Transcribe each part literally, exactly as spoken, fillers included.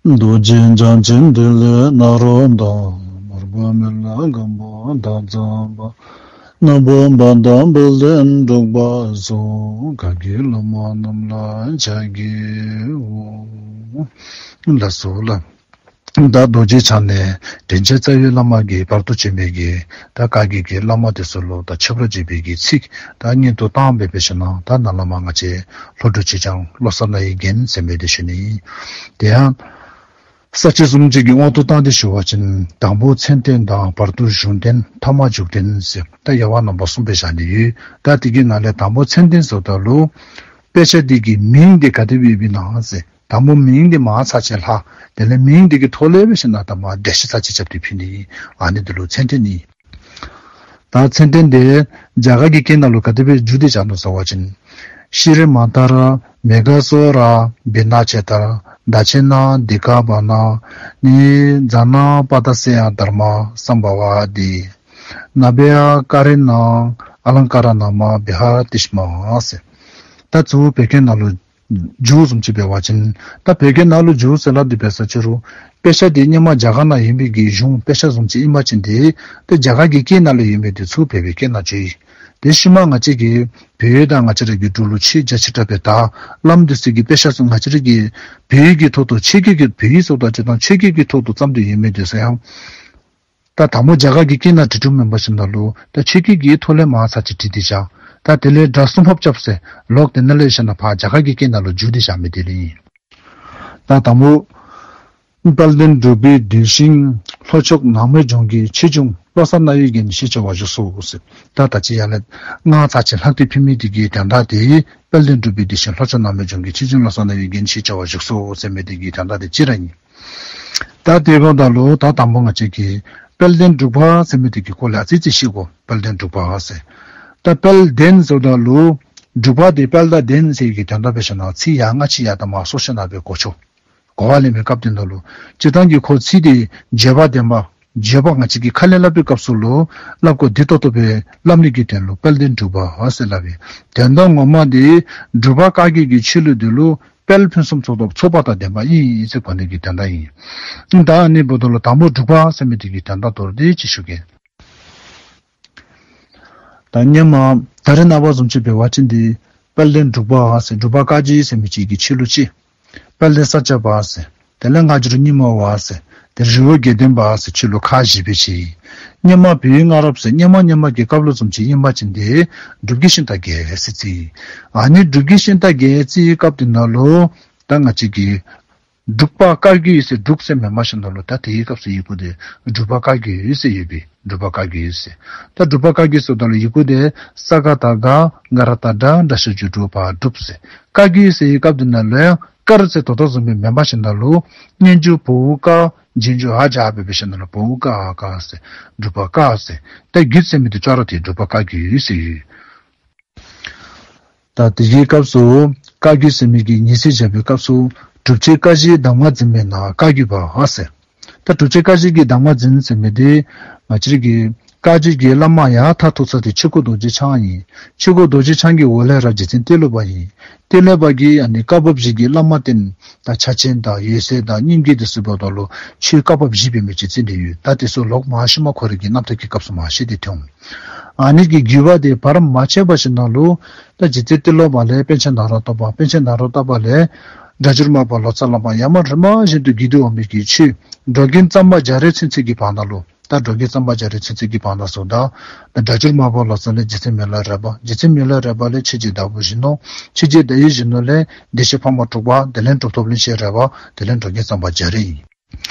རྡོ་རྗེ་འཆང་ཆེན་ཏེ་ལོ་ནཱ་རོ་དང་། མར་པ་མི་ལ་སྒམ་པོ་དར་ཚང་པ། སྣ་ཕུ་པ་དང་དཔལ་ལྡན་འབྲུག་པ་སོགས། བཀའ་བརྒྱུད་བླ་མ་རྣམས་ལ་ཕྱག་བགྱིའོ། ལགས་སོ་ལགས། ད་རྡོ་རྗེ་འཆང་ནས་དྲིན་ཅན་རྩ་བའི་བླ་མ་གི་བར་དུ་བྱོན་པའི་གི་ད་བཀའ་བརྒྱུད་ཀྱི་བླ་མ་དེ་ཚུ་ལུ་ད་མཆོད་པར་བརྗོད་པའི་གི་ཚིག་ད་སྔོན་དུ་བཏང་སྦེ་འབད་ཞིནམ་ད་ནཱ་ལས་མར་ང་བཅས་ལྷོ་འབྲུག་ཆོས་རྒྱལ་བློ་གསར་རྣ་བའི་རྒྱན་ཟེར་མི་དེ་ཞུ་ནི། དེ་ཡང་ས་བཅད་བཟུམ་ཅིག་གི་དབང་དུ་བཏང་སྟེ་ཞུ་བ་ཅིན་དང་པོ་མཚན་བསྟན་དང་བར་དུ་གཞུང་བསྟན་ཐ་མ་འཇུག་བསྟན་ཟེར་ད་དབྱེ་བ་རྣམ་པ་གསུམ་སྦེ་བཞག་ནི་ཡོད། ད་དེ་གི་ནང་ལས་དང་པོ་མཚན་བསྟན་ཟེརཝ་ད་ལུ་དཔེ་ཆ་འདི་གི་མིང་འདི་ག་དེ་སྦེ་ཡོདཔ་ཨིན་ན་ཟེར། དང་པོ་མིང་འདི་མར་ཚར་ཅིག་ལྷག། དེ་ལས་མིང་འདི་གི་ཐོག་ལས་འབད་ཞིནམ་ད་མར་འགྲེལ་བཤད་ཚར་ཅིག་རྐྱབ་སྟེ་ཕུལ་ནི། ཨ་ནི་འདི་ལུ་མཚན་བསྟན་ཨིན། ད་མཚན་བསྟན་འདི་རྒྱ་གར་གྱི་སྐད་ནང་ལུ་ག་དེ་སྦེ་བསྒྱུར་ཏེ་བཞག་ནུག་ཟེར་བ་ཅིན། ཤྲཱི་མ་ཏཱ་ར་མེ་གྷ་སོ་ར་བི་ན་ཅེ་ཏར་དྷ་ཅི་ན་དི་གྷ་པ་ན་ནི་ཛ་ན་པ་ཏ་སེ་ཡ་དྷརྨ་སམ་བྷ་ཝ་དི་ན་བྷེ་ཡ་ཀ་རི་ན་ཨ་ལང་ཀ་ར་ན་མ་བི་ཧ་ར་ཏི་ཤ་མ་ཟེར། ད་གཙོ་བོ་བོད་སྐད་ནང་ལུ་བསྒྱུར་བཟུམ་ཅིག་འབད་བ་ཅིན། ད་བོད་སྐད་ནང་ལུ་བསྒྱུར་ཟེར་སླབ་སྟེ་འབད་ས་ཅི་རུང་དཔེ་ཆ་འདི་སྔོན་མ་རྒྱ་གར་ནང་ཡོད་པའི་གི་གཞུང་དཔེ་ཆ་བཟུམ་ཅིག་ཨིན་པ་ཅིན་ཏེ། ཏེ་རྒྱ་གར་གྱི་སྐད་ནང་ལུ་ཡོད་མི་འདི་ཚུ་བོད་པའི་སྐད་ནང་བསྒྱུར་ཡི། དེ་ཤུལ་མ་ང་བཅས་ཀྱི་བོད་ཡིག་དང་ང་བཅས་ར་གི་འབྲུག་ལུ་ཆེས་རྒྱ་ཆེ་དྲགས་པའི་ད་བླམ་འདི་ཚུ་གི་དཔེ་ཆ་ཚུ་ང་བཅས་ར་གི་བོད་ཡིག་གི་ཐོག་ཏུ་ཆོས་སྐད་ཀྱི་བོད་ཡིག་ཟེརཝ་ད་ཅིག་དང་ཆོས་སྐད་ཀྱི་ཐོག་ཏུ་བརྩམས་ཏེ་ཡོད་མི་འདི་ཚུ་ཡང་། ད་དང་པོ་རྒྱ་གར་གྱི་སྐད་ནང་བྲིས་བྲིསཝ་མེན་པར་ཞིནམ་ད་ལུ་ད་ཆོས་སྐད་ཀྱི་ཐོག་ལས་མར་ཚར་ཅིག་བྲིས་ཏེ་བཞག། ད་དེ་ལས་སྒྲ་གསུམ་ཕབ་རྐྱབ་ཟེར་ལོག་སྟེ་ནཱ་ལས་ཞིནམ་ད་ཕར་རྒྱ་གར་གྱི་སྐད་ནང་ལུ་བསྒྱུར་ཏེ་བཞག་མི་དེ་ལས་ཨིན། ད་དང་པོ་དཔལ་ལྡན་འབྲུག་པའི་གདུལ་ཞིང་ལྷོ་ཕྱོགས་ནགས་མོའི་ལྗོངས་ཀྱི་ཆོས་འབྱུང་བློ་གསར་རྣ་བའི་རྒྱན་ཞེས་བྱ་བ་བཞུགས་སོ་ཟེར། ད་ད་ཅི་ཡར་ལས་སྔགས་ཚར་ཅིག་ལྷག་སྟེ་ཕུལ་མི་དེ་གི་དོན་དག་དེ་དཔལ་ལྡན་འབྲུག་པའི་གདུལ་ཞིང་ལྷོ་ཕྱོགས་ནགས་མོའི་ལྗོངས་ཀྱི་ཆོས་འབྱུང་བློ་གསར་རྣ་བའི་རྒྱན་ཞེས་བྱ་བ་བཞུགས་སོ་ཟེར་མི་དེ་གི་དོན་དག་དེ་ཅིག་ར་ཨིན། ད་དེ་འབདཝ་ད་ལུ་ད་དང་པོ་ང་བཅས་ཀྱིས་དཔལ་ལྡན་འབྲུག་པ་ཟེར་མི་དེ་གི་སྐོར་ལས་ཨ་ཙི་ཙི་ཤེས་དགོ། དཔལ་ལྡན་འབྲུག་པ་ཟེར། ད་དཔལ་ལྡན་ཟེརཝ་ད་ལུ་འབྲུག་པ་དེ་དཔལ་དང་ལྡན་ཟེར་གྱི་དོན་དག་འབད་ཞིནམ་ཚིག་ཡར་སྔ་ཕྱི་ཡར་དང་མར་སོར་ཞིནམ་སྦེ་གོ་ཆོག། གོ་བ་ལེན་པའི་སྐབས་དེ་ནང་ལུ་སྤྱིར་བཏང་གི་ཁོ་ཚིག་དེ་བརྗོད་པ་བདེན་པ་བརྗོད་པ་ང་བཅས་ཀྱིས་ཁ་ལས་སླབ་པའི་སྐབས་སུ་ལུ་སླབ་དགོཔ་འདི་ཏོག་ཏོ་སྦེ་སླབ་ནི་གི་དོན་ལུ་དཔལ་ལྡན་འབྲུག་པ་ཟེར་སླབ་ཨིན། དོན་དག་ངོ་མ་དེ་འབྲུག་པ་བཀའ་བརྒྱུད་ཀྱི་ཆོས་ལུགས་དེ་ལུ་དཔལ་ཕུན་སུམ་ཚོགས་པ་ཚོགས་པ་དང་ལྡན་པ་ཨིན་ཟེར་གོ་ནི་གི་དོན་དག་ཨིན། ད་ཨ་ནི་འབདཝ་ད་ལུ་དང་པོ་འབྲུག་པ་ཟེར་མི་དེ་གི་དོན་དག་མདོར་བསྡུས་ཅིག་ཞུ་གེ། ད་སྔོན་མ་ད་རེས་ནངས་པ་བཟུམ་ཅིག་འབད་བ་ཅིན་ཏེ་དཔལ་ལྡན་འབྲུག་པ་ཟེར་འབྲུག་པ་བཀའ་བརྒྱུད་ཟེར་མི་ཅིག་གི་ཆོས་ལུགས་ཅིག། དཔལ་ལྡན་ས་སྐྱ་པ་ཟེར། དེ་ལས་སྔགས་འགྱུར་རྙིང་མ་པ་ཟེར། ཏེ་རི་བོ་དགེ་ལྡན་པ་ཟེར་ཆོས་ལུགས་ཁག་བཞི་སྦེ་ཕྱེ་ཡི། སྔོན་མ་བོད་ཡིག་སྔ་རབས་ཟེར་སྔོན་མ་སྔོན་མ་གི་སྐབས་ལུ་བཟུམ་ཅིག་ཨིན་པ་ཅིན་ཏེ་འབྲུག་རྒྱལ་ཤིང་རྟ་རྒྱལ་ཟེར་བརྩི་ཡི། ཨ་ནི་འབྲུག་རྒྱལ་ཤིང་རྟ་རྒྱལ་བརྩི་བའི་སྐབས་དེ་ནང་ལུ་ད་ང་བཅས་ཀྱི་འབྲུག་པ་བཀའ་བརྒྱུད་ཟེར་འབྲུག་ཟེར་མེན་པར་ཞིནམ་ད་ལུ་ད་དེའི་སྐབས་སུ་ཡི་གུ་དེ་འབྲུག་པ་བཀའ་བརྒྱུད་ཟེར་ཡོད་པས། འབྲུག་པ་བཀའ་བརྒྱུད་ཟེར། ད་འབྲུག་པ་བཀའ་བརྒྱུད་ཟེརཝ་ད་ལུ་ཡི་གུ་དེ་ས་ག་བཏགས་སྒ་ག་ར་བཏགས་སྒྲ་འདྲ་ཞབས་ཀྱུ་འབྲུག་པ་འབྲུག་ཟེར། བཀའ་བརྒྱུད་ཟེར་བའི་སྐབས་དེ་ནང་ལུ་ཡང་དཀར་ཟེར་དོ་དོ་བཟུམ་སྦེ་མེན་པར་ཞིནམ་ད་ལུ་སྙན་འཇུག་བ་འོག་དཀར་རྗེས་འཇུག་འ་སྦྱར་སྦེ་འབད་ཞིནམ་ད་ལུ་བ་འོག་དཀར་འ་དཀར་ཟེར་འབྲུག་པ་བཀའ་ཟེར། ད་བརྒྱུད་ཟེར་མི་དེ་ཅོག་ར་འཐདཔ་འབྲུག་པ་བཀའ་བརྒྱུད་ཟེར་ཡོད། ད་དེའི་སྐབས་སུ་བཀའ་བརྒྱུད་ཟེར་མི་གི་ཉི་ཚེ་བཞག་པའི་སྐབས་སུ་སྒྲུབ་བྱེད་བཀའ་བཞིའི་གདམས་ངག་འཛིན་པའི་ནང་བཀའ་བརྒྱུད་པ་ཟེར། ད་སྒྲུབ་བྱེད་བཀའ་བཞི་གི་གདམས་ངག་འཛིན་ཟེར་མི་དེ་ང་བཅས་ཀྱི་བཀའ་བརྒྱུད་ཀྱི་བླ་མ་ཡང་མཐར་ཐུག་ས་དེ་ཆོས་སྐུ་རྡོ་རྗེ་འཆང་ཨིན། ཆོས་སྐུ་རྡོ་རྗེ་འཆང་གི་འོག་ལས་ར་རྗེ་བཙུན་ཏཻ་ལོ་པ་ཨིན། ཏཻ་ལོ་པ་གིས་ཨ་ནི་བཀའ་བབས་བཞི་གི་བླ་མ་བསྟེན། ད་ཕྱག་ཆེན་དང་འོད་གསལ་དང་སྙིང་གི་དེ་ཚུ་འབདཝ་ད་ལུ་ཆོས་བཀའ་བབས་བཞི་འབད་མི་ཅིག་བརྩི་ནི་ཡོད། ད་དེ་ཚུ་ལོག་མར་ཤུལ་མ་ཁོ་རའི་གི་རྣམ་ཐར་གྱི་སྐབས་སུ་མར་བཤད་དེ་ཐོན། ཨ་ནི་གི་བརྒྱུད་པ་དེ་བར་མ་ཆད་པར་ཞིནམ་ད་ལུ་ད་རྗེ་བཙུན་ཏེ་ལོ་པ་ལས་པཎ་ཆེན་ནཱ་རོ་ཏ་པ། པཎ་ཆེན་ནཱ་རོ་ཏ་པ་ལས་སྒྲ་སྒྱུར་མར་པ་ལོ་ཙཱ་བླ་མ། ཡར་མར་རིམ་པ་བཞིན་དུ་བརྒྱུད་དེ་འོང་མི་གི་ཆོས་འགྲོ་མགོན་གཙང་པ་རྒྱ་རས་ཚུན་ཚོད་ཀྱི་བར་ན་ལུ། ད་འགྲོ་མགོན་གཙང་པ་རྒྱ་རས་ཚུན་ཚོད་ཀྱི་བར་ན་ཟེརཝ་ད་ད་སྒྲ་སྒྱུར་མར་པ་ལོ་ཙཱ་ལས་རྗེ་བཙུན་མི་ལ་རས་པ། རྗེ་བཙུན་མི་ལ་རས་པ་ལས་ཆོས་རྗེ་ཟླ་བ་བཞི་ནོར། ཆོས་རྗེ་ཟླ་བའི་བཞི་ནོར་ལས་བདེ་གཤེགས་འཕགས་མ་དྲུག་པ། དེ་ལས་གྲུབ་ཐོབ་གླིང་ཆེན་རས་པ། དེ་ལས་འགྲོ་མགོན་གཙང་པ་རྒྱ་རས་ཨིན།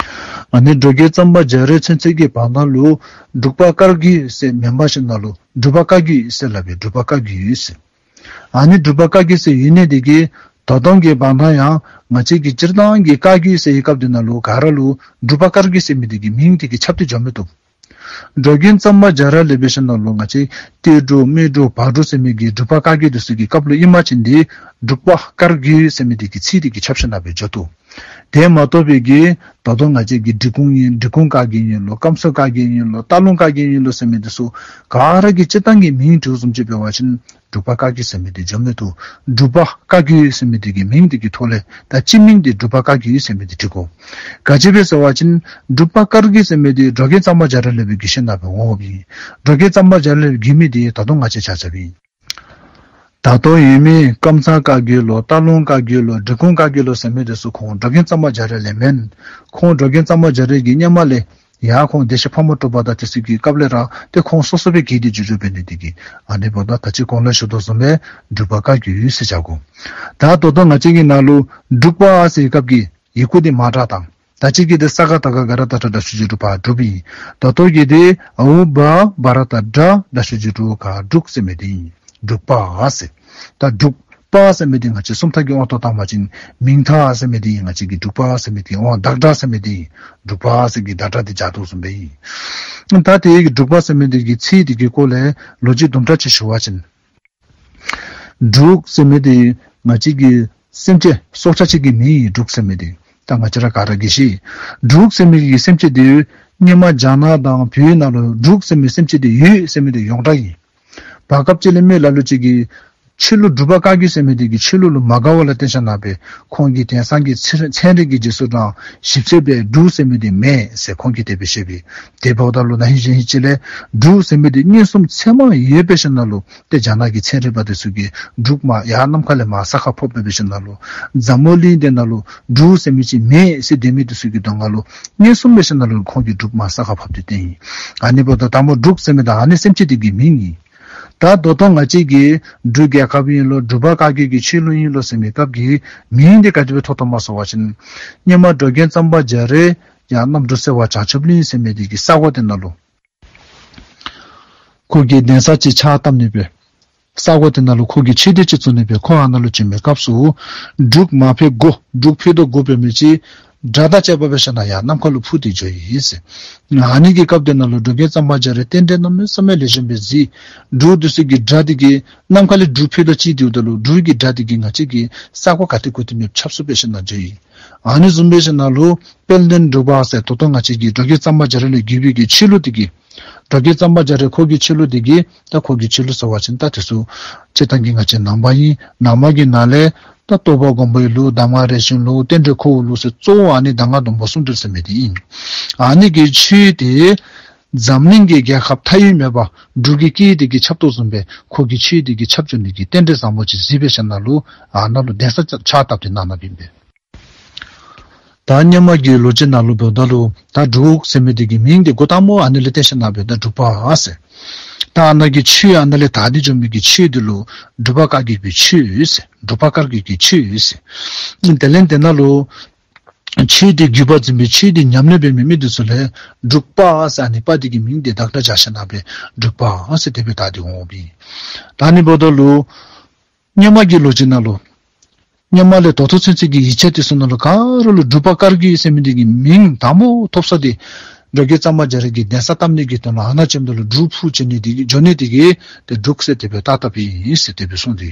ཨ་ནི་འགྲོ་མགོན་གཙང་པ་རྒྱ་རས་ཚུན་ཚོད་ཀྱི་བར་ན་ལུ་འབྲུག་པ་བཀའ་བརྒྱུད་ཟེར་མེན་པར་ཞིནམ་ད་ལུ་འབྲུག་པ་བཀའ་བརྒྱུད་ཟེར་སླབ་པས། འབྲུག་པ་བཀའ་བརྒྱུད་ཟེར། ཨ་ནི་འབྲུག་པ་བཀའ་བརྒྱུད་ཟེར་ཡོད་ནི་དེ་གིས་ད་ལྟོ་གི་བར་ན་ཡང་ང་བཅས་ཀྱི་སྤྱིར་བཏང་གི་བཀའ་བརྒྱུད་ཟེར་བའི་སྐབས་དེ་ནང་ལུ་ག་ར་ལུ་འབྲུག་པ་བཀའ་བརྒྱུད་ཟེར་མི་དེ་གི་མིང་དེ་གིས་ཁྱབ་སྟེ་འགྱོ་མི་བཏུབ། འགྲོ་མགོན་གཙང་པ་རྒྱ་རས་ལས་འབད་ཞིནམ་ད་ལུ་ང་བཅས་གཏེར་འབྲུག་སྨད་འབྲུག་བར་འབྲུག་ཟེར་མི་གི་འབྲུག་པ་བཀའ་བརྒྱུད་དེ་ཚུ་གི་སྐབས་ལུ་ཨིན་པ་ཅིན་ཏེ་འབྲུག་པ་བཀའ་བརྒྱུད་ཟེར་མི་དེ་གི་ཚིག་དེ་གིས་ཁྱབ་ཞིནམ་སྦེ་འགྱོ་དོ། དེ་མ་གཏོགས་པའི་གི་ད་ལྟོ་ང་བཅས་ཀྱི་འབྲི་གུང་ཨིན། འབྲི་གུང་བཀའ་བརྒྱུད་ཨིན་ལོ། ཀམ་སོ་བཀའ་བརྒྱུད་ཨིན་ལོ། སྟག་ལུང་བཀའ་བརྒྱུད་ཨིན་ལོ་ཟེར་མི་དེ་ཚུ་ག་ར་གི་སྤྱིར་བཏང་གི་མིང་འབྲུག་བཟུམ་ཅིག་འབད་བ་ཅིན་ འབྲུག་པ་བཀའ་བརྒྱུད་ཟེར་མི་འདི་འགྱོ་མི་འདུག། འབྲུག་པ་བཀའ་བརྒྱུད་ཟེར་མི་འདི་གི་མིང་འདི་གི་ཐོག་ལས་ད་སྤྱི་མིང་འདི་འབྲུག་པ་བཀའ་བརྒྱུད་ཟེར་མི་འདི་བྲི་དགོ། ག་ཅི་སྦེ་ཟེར་བ་ཅིན་འབྲུག་པ་བཀའ་བརྒྱུད་ཟེར་མི་འདི་འགྲོ་མགོན་གཙང་པ་རྒྱ་རས་ལས་སྦེ་བརྒྱུད་ཞིནམ་ལས་འོངམ་ཨིན། འགྲོ་མགོན་གཙང་པ་རྒྱ་རས་ལས་བརྒྱུད་མི་འདི་ད་ལྟོ་ང་བཅས་ཆ་ཁྱབ་ཨིན། ད་ལྟོ་ཡོད་མི་ཀམ་ཚང་བཀའ་བརྒྱུད་ལོ་སྟག་ལུང་བཀའ་བརྒྱུད་ལོ་འབྲི་གུང་བཀའ་བརྒྱུད་ལོ་ཟེར་མི་འདི་ཚུ་ཁོང་འགྲོ་མགོན་གཙང་པ་རྒྱ་རས་ལས་མེན། ཁོང་འགྲོ་མགོན་གཙང་པ་རྒྱ་རས་ཀྱིས་སྔོན་མ་ལས་ཡང་ཁོང་བདེ་ཆེན་ཕག་མོ་གྲུ་པ་དང་དེ་ཚུ་གི་སྐབས་ལས་ར་ཏེ་ཁོང་སོ་སོ་སྦེ་བརྒྱུད་དེ་བྱོན་བྱོནམ་འབད་ནི་འདི་གིས་ཨ་ནི་འབདཝ་ད་ད་ཅི་གོང་ལུ་ཞུ་དོ་བཟུམ་སྦེ་འབྲུག་པ་བཀའ་བརྒྱུད་ཟེར་བྱ་དགོ། ད་ད་ལྟོ་ང་བཅས་ཀྱི་ནང་ལུ་འབྲུག་པ་ཟེར་བའི་སྐབས་ཀྱི་ཡི་གུ་འདི་མ་དྲག་དང་། ད་ཅི་གི་འདི་ས་ག་བཏགས་སྒ་ར་བཏགས་སྒྲ་སྒྲ་ཞབས་ཀྱུ་སྒྲུབ་པ་སྒྲུབ་ཨིན། ད་ལྟོ་གི་འདི་འ་འུ་བ་བ་ར་བཏགས་བྲ་སྒྲ་ཞབས་ཀྱུ་སྒྲུབ་ག་འབྲུག་ཟེར་མི་འདི་ཨིན། འབྲུག་པ་ཟེར། ད་འབྲུག་པ་ཟེར་མི་འདི་ང་བཅས་སུམ་རྟགས་ཀྱི་དབང་དུ་བཏང་བ་ཅིན་མིང་མཐའ་ཟེར་མི་འདི་ཨིན། ང་བཅས་ཀྱི་འབྲུག་པ་ཟེར་མི་འདི་དབང་བདག་སྒྲ་ཟེར་མི་འདི་ཨིན། འབྲུག་པ་ཟེར་གྱི་བདག་སྒྲ་འདི་སྦྱར་དོ་བཟུམ་སྦེ་ཨིན། ད་དེ་གི་འབྲུག་པ་ཟེར་མི་འདི་གི་ཚིག་འདི་གི་སྐོར་ལས་ལོ་རྒྱུས་དུམ་གྲ་ཅིག་ཞུ་བ་ཅིན། འབྲུག་ཟེར་མི་འདི་ང་བཅས་ཀྱི་སེམས་ཅན་སྲོག་ཆགས་ཅིག་གི་མིང་ཨིན། འབྲུག་ཟེར་མི་འདི་ད་ང་བཅས་ར་ག་ར་གིས་ཤེས། འབྲུག་ཟེར་མི་གི་སེམས་ཅན་འདི་སྔོན་མ་རྒྱ་ནག་དང་བོད་ནང་ལུ་འབྲུག་ཟེར་མི་སེམས་ཅན་འདི་ཡོད་ཟེར་མི་འདི་ཡོངས་གྲགས་ཨིན། བར་སྐབས་ཅིག་ལས་མི་ལ་ལུ་ཅིག་གིས་ཆོས་ལུགས་འབྲུག་པ་བཀའ་བརྒྱུད་ཟེར་མི་འདི་གི་ཆོས་ལུགས་ལུ་མ་དགའ་བ་ལུ་བརྟེན་ཞིནམ་ལས་ཁོང་གིས་དེང་སང་གི་ཚན་ཚན་རིག་གི་རྗེས་སུ་འབྲངས་ཞིབ་འཚོལ་འབད་འབྲུག་ཟེར་མི་འདི་མེད་ཟེར་ཁོང་གིས་དེ་སྦེ་བཤད་པས། དེ་འབདཝ་ད་ལུ་ན་ཧིང་གཞེས་ཧིང་ཅིག་ལས་འབྲུག་ཟེར་མི་འདི་མངོན་སུམ་ཚད་མ་ཡོད་པའི་ཞིནམ་ལས་ཏེ་རྒྱ་ནག་གི་ཚན་རིག་པ་དེ་ཚུ་གིས་འབྲུག་མར་ཡར་ནམ་མཁའ་ལས་མར་ས་ཁར་ཕབ་སྦེ་འབད་ཞིནམ་ལས་འཛམ་བུ་གླིང་འདི་ནང་ལུ་འབྲུག་ཟེར་མི་ཅིག་མེད་ཟེར་སྡོད་མི་དེ་ཚུ་གི་གདོང་ཁ་ལུ་མངོན་སུམ་འབད་ཞིནམ་ལས་ཁོང་གིས་འབྲུག་མར་ས་ཁར་ཕབ་སྟེ་བཏོན་ཡི། ཨ་ནི་འབདཝ་ད་དང་པ་འབྲུག་ཟེར་མི་ད་ཨ་ནི་སེམས་ཅན་དེ་གི་མིང་ཨིན། ད་ད་ལྟོ་ང་བཅས་ཀྱི་འབྲུག་རྒྱལ་ཁབ་ཨིན་ལོ་འབྲུག་པ་བཀའ་བརྒྱུད་ཀྱི་ཆོས་ལུགས་ཨིན་ལོ་ཟེར་མི་སྐབས་ཀྱི་མིང་འདི་ག་དེ་སྦེ་ཐོབ་ཐོབ་མས་ཟེར་བ་ཅིན་སྔོན་མ་འགྲོ་མགོན་གཙང་པ་རྒྱ་རས་ཡར་གནམ་འབྲུག་སེ་བ་བྱང་ཆུབ་གླིང་ཟེར་མི་དེ་གི་ས་གོ་དེ་ནང་ལུ་ཁོ་གིས་གདན་ས་ཅིག་ཕྱག་བཏབ་ནི་སྦེ། ས་གོ་དེ་ནང་ལུ་ཁོ་གིས་ཆོས་སྡེ་ཅིག་བཙུགས་ནི་སྦེ་ཁོ་ཨ་ནཱ་ལུ་བྱོན་མི་སྐབས་སུ་འབྲུག་མ་ཕེབས་གོ་འབྲུག་ཕེབས་དོ་གོ་འབད་མི་ཅིག་སྒྲ་དང་བཅས་པ་འབད་ཞིནམ་ལས་ཡར་ནམ་མཁའ་ལུ་འཕུར་ཏེ་འགྱོ་ཡི་ཟེར། ཨ་ནི་གི་སྐབས་དེ་ནང་ལུ་འགྲོ་མགོན་གཙང་པ་རྒྱ་རས་རྟེན་འབྲེལ་གནམ་མེད་ས་མེད་ལེགས་ཤོམ་སྦེ་གཟིགས། འབྲུག་དེ་ཚུ་གི་སྒྲ་དེ་གིས་ནམ་མཁའ་ལས་འབྲུག་ཕེབས་དོ་ཅིག་དེ་འབདཝ་ད་ལུ་འབྲུག་གི་སྒྲ་དེ་གིས་ང་བཅས་ཀྱི་ས་གོ་ག་ཏེ་གོ་ཏེ་མེད་ཁྱབ་སུ་འབད་ཞིནམ་ལས་འགྱོ་ཡི། ཨ་ནི་བཟུམ་འབད་ཞིནམ་ལས་དཔལ་ལྡན་འབྲུག་པ་ཟེར་ད་ལྟོ་ང་བཅས་ཀྱི་འགྲོ་མགོན་གཙང་པ་རྒྱ་རས་ལས་བརྒྱུད་པའི་གི་ཆོས་ལུགས་དེ་གིས་འགྲོ་མགོན་གཙང་པ་རྒྱ་རས་ཁོ་གི་ཆོས་ལུགས་དེ་གིས་ད་ཁོ་གི་ཆོས་ལུགས་ཟེར་བ་ཅིན་ད་དེ་ཚུ་སྤྱིར་བཏང་གི་ང་བཅས་ནང་པ་ཨིན། ནང་པ་གི་ནང་ལས་ད་རྟོགས་པ་མགོན་པོའི་ལུགས་གདམས་ངག་རས་ཆུང་ལུགས་རྟེན་འབྲེལ་ཁོ་བོའི་ལུགས་ཟེར་གཙོ་བོ་ཨ་ནི་གདམས་ངག་སྡོང་པོ་གསུམ་སྒྲིལ་ཟེར་མི་དེ་ཨིན། ཨ་ནི་གི་ཆོས་དེ་འཛམ་གླིང་གི་རྒྱལ་ཁབ་མཐའ་དབུས་མེད་པར་འབྲུག་གི་སྐད་དེ་གིས་ཁྱབ་དོ་བཟུམ་སྦེ་ཁོ་གི་ཆོས་དེ་གིས་ཁྱབ་འགྱོ་ནི་གི་རྟེན་འབྲེལ་བཟང་པོ་ཅིག་གཟིགས་འབད་ཞིནམ་ལས་ཨ་ནཱ་ལུ་གདན་ས་ཕྱག་བཏབ་སྟེ་གནང་གནངམ་ཨིན་པས། ད་སྔོན་མ་གི་ལོ་རྒྱུས་ནང་ལུ་འབདཝ་ད་ལུ་ད་འབྲུག་ཟེར་མི་དེ་གི་མིང་དེ་འགོ་དང་པ་ཨ་ནི་ལས་བརྟེན་ཞིནམ་ལས་འབདཝ་ད་འབྲུག་པ་ཟེར། ད་ཨ་ནཱ་གི་ཆོས་ཨ་ནཱ་ལས་དར་ཏེ་འགྱོ་མི་གི་ཆོས་དེ་ལུ་འབྲུག་པ་བཀའ་བརྒྱུད་ཀྱི་ཆོས་ཟེར། འབྲུག་པ་བཀའ་བརྒྱུད་ཀྱི་ཆོས་ཟེར། དེ་ལས་དེ་ནང་ལུ་ཆོས་དེ་བརྒྱུད་པ་འཛིན་པའི་ཆོས་དེ་ཉམས་ལེན་འབད་མི་མི་དེ་ཚུ་ལས་འབྲུག་པ་ཟེར་ཨ་ནི་པ་དེ་གི་མིང་དེ་བདག་སྒྲ་སྦྱར་ཞིནམ་ལས་འབདཝ་ད་འབྲུག་པ་ཟེར་དེ་སྦེ་དར་ཏེ་འོངམ་ཨིན། ད་ཨ་ནི་འབདཝ་ད་ལུ་སྔོན་མ་གི་ལོ་རྒྱུས་ནང་ལུ་སྔོན་མ་ལས་ད་ལྟོ་ཚུན་ཚོད་ཀྱི་ཡིག་ཆ་དེ་ཚུ་ནང་ལུ་ག་ར་ལུ་འབྲུག་པ་བཀའ་བརྒྱུད་ཟེར་མི་དེ་གི་མིང་དང་པ་ཐོབ་ས་དེ་འབྲུག་རྒྱལ་གཙང་པ་རྒྱ་རས་ཀྱིས་གདན་ས་བཏབ་ནི་གི་དོན་ལུ་ཨ་ནཱ་བྱོནམ་ད་ལུ་འབྲུག་འཕུར་འགྱོ་ནི་དེ་གིས་འགྱོ་ནི་དེ་གིས་ཏེ་འབྲུག་ཟེར་དེ་སྦེ་བཏགས་བཏགསཔ་ཨིན་ཟེར་དེ་སྦེ་གསུངས་ཏེ།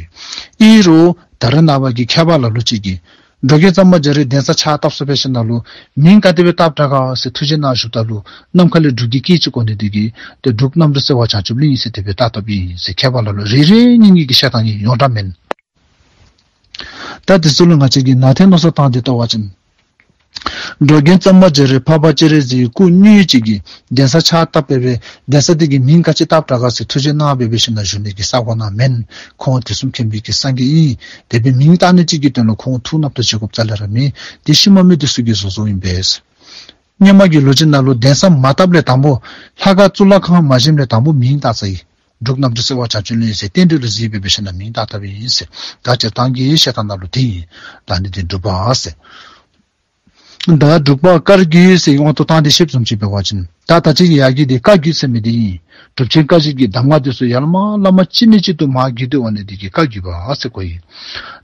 ཨིན་རུང་ད་རེས་ནངས་པ་གི་མཁས་པ་ལ་ལུ་ཅིག་གིས་འབྲུག་རྒྱལ་གཙང་པ་རྒྱ་རས་གདན་ས་ཕྱག་བཏབ་ས་འབད་ཞིནམ་ལས་མིང་ག་དེ་སྦེ་བཏགས་དྲག་ག་ཟེར་ཐུགས་དཔྱད་གནང་ཞུཝ་ད་ལུ་ནམ་མཁའ་ལས་འབྲུག་གི་སྐད་ཅིག་གོ་ནི་དེ་གིས་ཏེ་འབྲུག་གནམ་འབྲུག་སེ་བ་བྱང་ཆུབ་གླིང་ཟེར་དེ་སྦེ་བཏགས་བཏགསཔ་ཨིན་ཟེར་མཁས་པ་ལ་ལུ་རེ་རེ་གཉིས་གཉིས་ཀྱིས་བཤད་གཏང་ནི་ཡོངས་གྲགས་མེན། ད་དེ་ཚུ་ལུ་ང་བཅས་ཀྱིས་ནང་དོན་མནོ་བསམ་བཏང་སྟེ་བལྟ་བ་ཅིན་འབྲུག་རྒྱལ་གཙང་པ་རྒྱ་རས་འཕགས་པ་སྤྱན་རས་གཟིགས་སྐུ་དངོས་ཅིག་གིས་གདན་ས་ཕྱག་བཏབ་སྦེ་སྦེ་གདན་ས་དེ་གི་མིང་ག་ཅི་བཏགས་དྲག་ག་ཟེར་ཐུགས་དཔྱད་གནང་སྦེ་སྦེ་ཞིནམ་ལས་བཞུགས་ནི་གི་ས་གོ་ནང་མེན། ཁོང་དུས་གསུམ་མཁྱེན་པའི་གི་སངས་རྒྱས་ཨིན། དེ་སྦེ་མིང་བཏགས་ནི་ཅིག་གི་དོན་ལུ་ཁོང་ཐུགས་རྣམ་རྟོག་བྱེད་དགོཔ་རྩ་ལས་ར་མེད། དེ་ཤུལ་མ་མི་དེ་ཚུ་གིས་བཟོ་བཟོཝ་ཨིན་པས། སྔོན་མ་གི་ལོ་རྒྱུས་ནང་ལུ་གདན་ས་མ་བཏབ་ལས་དང་པ་ལྷ་ཁང་གཙུག་ལག་ཁང་མ་བཞེངས་ལས་དང་པ་མིང་བཏགས་ས་ཨིན། འབྲུག་གནམ་འབྲུག་སེ་བ་བྱང་ཆུབ་གླིང་ཟེར་རྟེན་འབྲེལ་ལུ་གཟིགས་སྦེ་སྦེ་ཞིནམ་ལས་མིང་བཏགས་བཏགསཔ་ཨིན་ཟེར། ད་སྤྱིར་བཏང་གི་བཤད་ཐངས་ནང་ལུ་དེ་ཨིན། ད་ཨ་ནི་དེ་འབྲུག་པ་ཟེར། ད་འབྲུག་པ་བཀའ་བརྒྱུད་ཟེར་དབང་དུ་བཏང་སྟེ་བཤདཔ་བཟུམ་ཅིག་འབད་བ་ཅིན་ད་ད་ཅི་ཡར་གྱི་དེ་བཀའ་བརྒྱུད་ཟེར་མི་དེ་ཨིན། གྲུབ་ཆེན་བཀའ་བརྒྱུད་ཀྱི་གདམས་ངག་དེ་ཚུ་ཡར་ལས་མར་བླ་མ་གཅིག་ནས་གཅིག་ཏུ་མར་བརྒྱུད་དེ་འོང་ནི་དེ་གིས་བཀའ་བརྒྱུད་པ་ཟེར་གོཝ་ཨིན།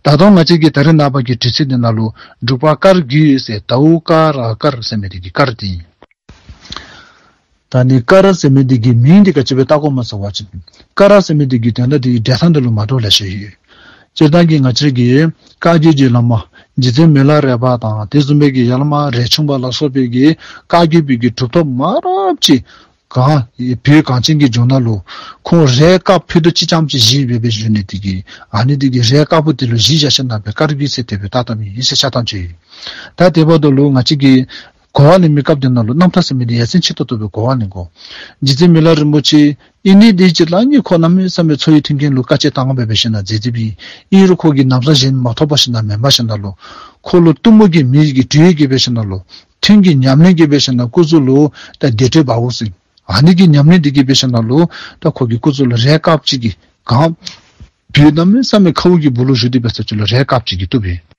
ད་ལྟོ་ང་བཅས་ཀྱི་ད་རེས་ནངས་པ་གི་དུས་ཚོད་འདི་ནང་ལུ་འབྲུག་པ་བཀའ་བརྒྱུད་ཟེར་དའུ་ཀ་ར་བཀར་ཟེར་མི་དེ་གི་བཀར་དེ་ཨིན། ད་ཨ་ནི་བཀར་ཟེར་མི་དེ་གི་མིང་དེ་ག་ཅི་སྦེ་བཏགས་དགོཔ་སྨོ་ཟེར་བ་ཅིན་བཀར་ཟེར་མི་དེ་གི་དོན་དག་དེ་འགྲེལ་ཐངས་དེ་ལུ་མ་འདྲཝ་ལེ་ཤ་ཡོད། སྤྱིར་བཏང་གི་ང་བཅས་ཀྱི་བཀའ་བརྒྱུད་ཀྱི་བླ་མ་རྗེ་བཙུན་མི་ལ་རས་པ་དང་དེ་བཟུམ་སྦེ་གི་ཡར་ལས་མར་རས་ཆུང་པ་ལ་སོགས་པའི་གི་བཀའ་བརྒྱུད་པའི་གི་གྲུབ་ཐོབ་མང་རབས་ཅིག་ གང་བོད་གངས་ཅན་གྱི་ལྗོངས་ནང་ལུ་ཁོང་རས་དཀརཔོ་ཕུད་རྡོག་གཅིག་རྐྱངམ་ཅིག་བཞེས་སྦེ་སྦེ་བཞུགས་ནི་དེ་གིས་ཨ་ནི་དེ་གིས་རས་དཀརཔོ་དེ་ལུ་གཞི་བཞག་ཞིནམ་ལས་དཀར་གི་ཟེར་དེ་སྦེ་བཏགས་བཏགསཔ་ཨིན་ཟེར་ཆ་ཐམས་ཅད་ཡོད། ད་དེ་འབདཝ་ད་ལུ་ང་བཅས་ཀྱིས་གོ་བ་ལེན་མི་སྐབས་དེ་ནང་ལུ་རྣམ་ཐར་ཟེར་མི་དེ་ཡ་མཚན་ཆེ་ཏོག་ཏོ་སྦེ་གོ་བ་ལེན་དགོ། རྗེ་བཙུན་མི་ལ་རིན་པོ་ཆེ་ཨིན་ནི་དེ་ཅིག་ལ་ནི་ཁོ་གནམ་མེད་ས་མེད་འཚོ་བའི་མཐུན་རྐྱེན་ལུ་དཀའ་སྤྱད་བཏང་སྦེ་སྦེ་ཞིནམ་ལས་མཛད་མཛདཔ་ཨིན། ཨིན་རུང་ཁོ་གིས་ན་བཟའ་གཞན་མ་ཐོབ་པར་ཞིནམ་ལས་མེན་པར་ཞིནམ་ལས་ཁོ་ལུ་གཏུམ་མོ་གི་མེ་གིས་དྲོད་ཀྱིས་སྦེ་ཞིནམ་ལས་མཐུན་གྱི་ཉམས་ལེན་གྱིས་སྦེ་ཞིནམ་ལས་སྐུ་གཟུགས་ལུ་ད་བདེ་དྲོད་འབར་འོང་ཟེར། ཨ་ནི་གི་ཉམས་ལེན་དེ་གིས་སྦེ་ཞིནམ་ལས་ད་ཁོ་གི་སྐུ་གཟུགས་ལུ་རས་དཀརཔོ་ཅིག་གིས་གང་བོད་གནམ་མེད་ས་མེད་ཁཝ་གི་སྦུག་ལུ་བཞུགས་ཏེ་འབད་ས་ཅིག་ལུ་རས་དཀརཔོ་ཅིག་གིས་བཏུབ་པས།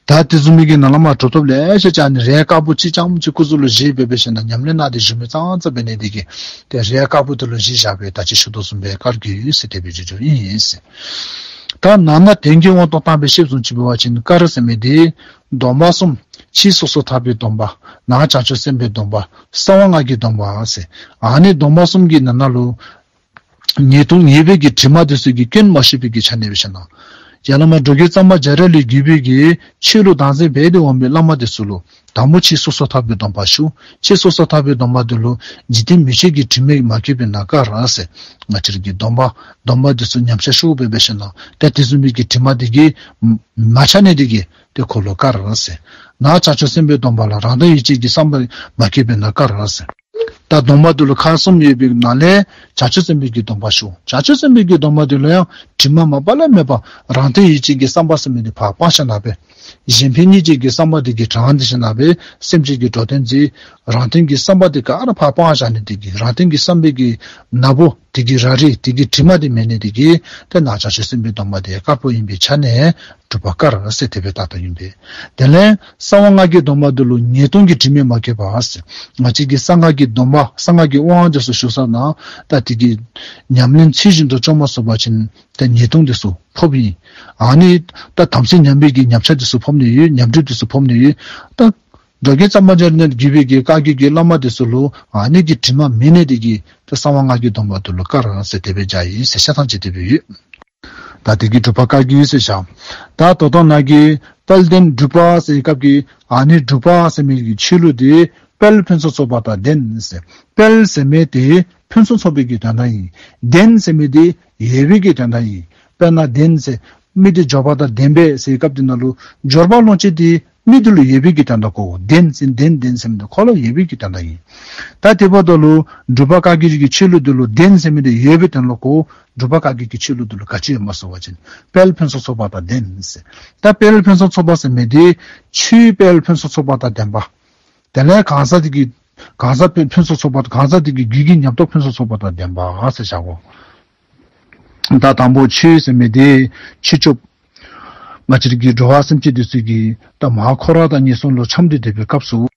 ད་དེ་བཟུམ་མའི་གི་ནཱ་ལས་མར་གྲུབ་ཐོབ་ལེ་ཤ་ཅིག་ཨ་ནི་རས་དཀརཔོ་གཅིག་རྐྱངམ་གཅིག་སྐུ་གཟུགས་ལུ་བཞེས་སྦེ་སྦེ་ཞིནམ་ལས་ཉམས་ལེན་གནང་སྟེ་བཞུགས་མི་ཙང་ཙང་འབད་ནི་དེ་གིས་ཏེ་རས་དཀརཔོ་དེ་ལུ་གཞི་བཞག་སྦེ་ད་ཅི་ཞུ་དོ་བཟུམ་སྦེ་བཀའ་བརྒྱུད་ཟེར་དེ་སྦེ་བརྗོད་བརྗོདཔ་ཨིན་ཟེར། ད་ནང་ན་དོན་གྱི་དབང་དུ་བཏང་སྦེ་ཞིབ་ཅིག་འབད་བ་ཅིན་དཀར་ཟེར་མི་དེ་སྡོམ་པ་གསུམ། ཕྱི་སོ་སོར་ཐར་པའི་སྡོམ་པ། ནང་བྱང་ཆུབ་སེམས་དཔའི་སྡོམ་པ། གསང་བ་ལྔ་གི་སྡོམ་པ་ཟེར། ཨ་ནི་སྡོམ་པ་གསུམ་གྱི་ནང་ན་ལུ་ཉེས་ལྟུང་ཉེས་པའི་གི་དྲི་མ་དེ་ཚུ་གི་སྐྱོན་མ་ཞུགས་པའི་གི་ཆ་ནས་སྦེ་ཞིནམ་ལས་ཡར་ལས་མར་འགྲོ་མགོན་གཙང་པ་རྒྱ་རས་ལས་བརྒྱུད་པའི་གི་ཆོས་ལུ་བདག་འཛིན་འབད་དེ་འོང་མི་བླ་མ་དེ་ཚུ་ལུ་དང་པོ་ཕྱི་སོ་སོར་ཐར་པའི་སྡོམ་པ་ཞུ། ཕྱི་སོ་སོར་ཐར་པའི་སྡོམ་པ་དེ་ལུ་འཇིག་རྟེན་མི་ཆོས་ཀྱི་དྲི་མས་མ་གོས་པའི་ནང་དཀར་ཟེར། ང་བཅས་ར་གི་སྡོམ་པ་སྡོམ་པ་དེ་ཚུ་ཉམས་ཆག་ཞུགས་སྦེ་སྦེ་ཞིནམ་ལས་ཏེ་དེ་བཟུམ་མའི་གི་དྲི་མ་དེ་གིས་མ་ཆགས་ནི་དེ་གིས་ཏེ་ཁོ་ལུ་དཀར་ཟེར། ནང་བྱང་ཆུབ་སེམས་དཔའི་སྡོམ་པ་ལུ་རང་དོན་ཡིད་བྱེད་ཀྱི་བསམ་པ་མ་གོས་པའི་ནང་དཀར་ཟེར། ད་སྡོམ་པ་དེ་ལུ་ཁག་གསུམ་ཡོད་པའི་ནང་ལས་བྱང་ཆུབ་སེམས་དཔའི་གི་སྡོམ་པ་ཞུ། བྱང་ཆུབ་སེམས་དཔའི་གི་སྡོམ་པ་དེ་ལུ་ཡང་དྲི་མ་མ་པ་ལས་མེད་པ་རང་དོན་ཡིད་བྱེད་ཀྱི་བསམ་པ་ཟེར་མི་དེ་ཕར་སྤང་ཞིནམ་ལས་གཞན་ཕན་སྙིང་རྗེ་གི་བསམ་པ་དེ་གིས་དྲངས་ཏེ་ཞིནམ་ལས་སེམས་ཅན་གྱི་འགྲོ་དོན་མཛད། རང་དོན་གྱི་བསམ་པ་དེ་ག་ར་ཕར་སྤང་བཞག་ནི་དེ་གིས་རང་དོན་གྱི་བསམ་པའི་གི་ནག་པོ་དེ་གི་ར་རི་དེ་གི་དྲི་མ་དེ་མེད་ནི་དེ་གིས་ཏེ་ནང་བྱང་ཆུབ་སེམས་དཔའི་སྡོམ་པ་དེ་དཀརཔོ་ཨིན་པའི་ཆ་ནས་སྒྲུབ་པ་དཀར་ཟེར་དེ་སྦེ་བཏགས་བཏགསཔ་ཨིན་པས། དེ་ལས་གསང་བ་ལྔ་གི་སྡོམ་པ་དེ་ལུ་ཉེས་ལྟུང་གི་དྲི་མས་མ་གོས་པ་ཟེར། ང་བཅས་ཀྱི་གསང་སྔགས་ཀྱི་སྡོམ་པ་གསང་སྔགས་ཀྱི་དབང་དེ་ཚུ་ཞུ་ས་ནང་ད་དེ་གི་ཉམས་ལེན་ཚུལ་བཞིན་དུ་བཅོ་མ་ཚུགས་པ་ཅིན་ད་ཉེས་ལྟུང་དེ་ཚུ་ཕོགཔ་ཨིན། ཨ་ནི་ད་དམ་ཚིག་ཉམས་པའི་གི་ཉམས་ཆག་དེ་ཚུ་ཕོག་ནི་ཡོད། ཉམས་གྲིབ་དེ་ཚུ་ཕོག་ནི་ཡོད། ད་འགྲོ་མགོན་གཙང་པ་རྒྱ་རས་ལས་བརྒྱུད་པའི་གི་བཀའ་བརྒྱུད་ཀྱི་བླ་མ་དེ་ཚུ་ལུ་ཨ་ནི་གི་དྲི་མ་མེད་ནི་དེ་གིས་ད་གསང་བ་ལྔ་གི་སྡོམ་པ་དེ་ལུ་དཀར་ཟེར་དེ་སྦེ་བྱ་ཡི་ཟེར་ཆ་ཐམས་ཅད་དེ་སྦེ་ཡོད། ད་དེ་གིས་སྒྲུབ་པ་དཀར་གྱི་ཟེར་བྱ། ད་ད་ལྟོ་ནཱ་གི་དཔལ་ལྡན་འབྲུག་པ་ཟེར་སྐབས་ཀྱི་ཨ་ནི་འབྲུག་པ་ཟེར་མི་གི་ཆོས་ལུགས་དེ་དཔལ་ཕུན་སུམ་ཚོགས་པ་དང་ལྡན་ཟེར། དཔལ་ཟེར་མི་དེ་ཕུན་སུམ་ཚོགས་པའི་གི་དོན་དག་ཨིན། ལྡན་ཟེར་མི་དེ་ཡོད་པའི་གི་དོན་དག་ཨིན། དཔེར་ན་ལྡན་ཟེར་མི་དེ་འབྱོར་པ་དང་ལྡན་པས་ཟེར་སྐབས་དེ་ནང་ལུ་འབྱོར་པ་ལོངས་སྤྱོད་དེ་མི་དེ་ལུ་ཡོད་པའི་གི་དོན་དག་གོ། ལྡན་ཟེར་ལྡན་ལྡན་ཟེར་མི་དེ་ཁོ་ལུ་ཡོད་པའི་གི་དོན་དག་ཨིན། ད་དེ་འབདཝ་ད་ལུ་འབྲུག་པ་བཀའ་བརྒྱུད་ཀྱི་ཆོས་ལུགས་དེ་ལུ་ལྡན་ཟེར་མི་དེ་ཡོད་པའི་དོན་ལུ་གོ། འབྲུག་པ་བཀའ་བརྒྱུད་ཀྱི་ཆོས་ལུགས་དེ་ལུ་ག་ཅི་ཡོདཔ་སྨོ་ཟེར་བ་ཅིན་དཔལ་ཕུན་སུམ་ཚོགས་པ་དང་ལྡན་ཟེར། ད་དཔལ་ཕུན་སུམ་ཚོགས་པ་ཟེར་མི་དེ་ཆོས་དཔལ་ཕུན་སུམ་ཚོགས་པ་དང་ལྡན་པ། དེ་ལས་གང་ཟག་དེ་གི་གང་ཟག་ཕུན་སུམ་ཚོགས་པ་གང་ཟག་དེ་གི་རྒྱུད་ཀྱི་ཉམས་རྟོགས་ཕུན་སུམ་ཚོགས་པ་དང་ལྡན་པ་ཟེར་བྱ་གོ། ད་དང་པོ་ཆོས་ཟེར་མི་དེ་ཆོས་སྐྱོབ། ང་བཅས་ར་གི་འགྲོ་བ་སེམས་ཅན་དེ་ཚུ་གི་ད་མར་འཁོར་བ་དང་ངན་སོང་ལུ་འཁྱམས་ཏེ་སྡོད་པའི་སྐབས་སུ་